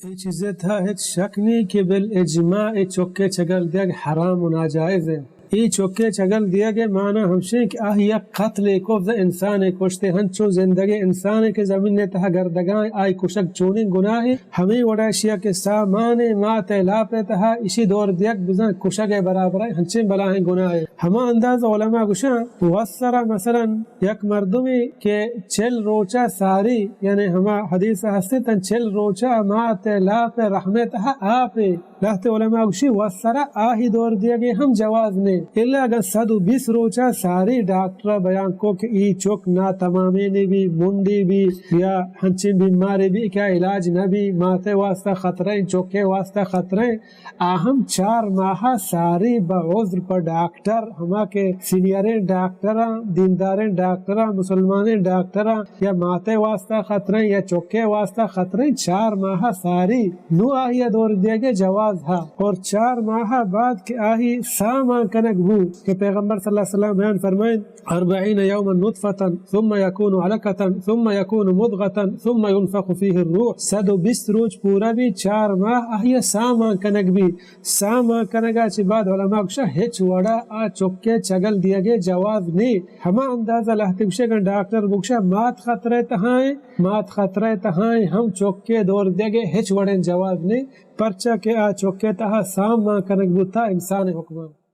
اے چیزے تہا ہچ شک نی کہ بالاجماع اے چکے چگل دیگ حرام و ناجائز انت۔ اے چکے چگل دیگ ء مانا ہمشیں کہ آہی یک قتلے کو، انسانے کشتے، ہنچو زندگیں انسانے کہ زمین ء تہا گردگاں، آئی کشگ چونیں گناہے۔ ہمے وڑا اشیا کہ ساہ مان ء مات ء لاپ ء تہا اشی دور دیگ بزاں کشگ ء برابر ء ہنچیں بلاہیں گناہے۔ ہما انداز علماء گوشاں، وسرا مثلاً یک مردمے کہ چل روچا ساری، یعنی ہما حدیث ہستے تن چل روچا مات ء لاپ ء رحم ء تہا آپے، لہتے علماء گوشی وسرا آہی دور دیگے ہم جواز نے، الا اگاں صد و بیست روچا ساری ڈاکٹر بیان کو کہ ای چک ناتمامے نے بی، منڈی بی یا ہنچیں بیمارے بی کہ علاج نہ بی، مات ء واسطہ خطرہ، چک ء واسطہ خطرہ، آ ہم چار ماہ ساری بہ عذر پہ ڈاکٹر، ہما کہ سینئریں ڈاکٹراں، دینداریں ڈاکٹراں، مسلمانیں ڈاکٹراں، یا ماتے واسطہ خطریں یا چکے واسطہ خطریں، چار ماہ ساری نو آہی دور دیگے جواز ہا۔ اور چار ماہ بعد کہ آہی سامان کنگ بو کہ پیغمبر صلی اللہ علیہ وسلم بیان فرمائیں، أربعين يوما نطفة، ثم يكون علقة، ثم يكون مضغة، ثم ينفخ فيه الروح۔ صد و بیست روچ پورا بی، چار ماہ آہیا سامان کنگ بی۔ سامان کنگا چہ بعد علماء گوشا ہچ وڑا آ چکے چگل دیگے جواز نی۔ ہما اندازہ لہتے گوشے گن ڈاکٹر بگوشا مات خطرے تہائیں، مات خطرے تہائیں ہم چکے دور دیگے ہچ وڑیں جواز نی، پرچا کہ آ چکے تہا سامان کنگ بوتا انسان حکمان۔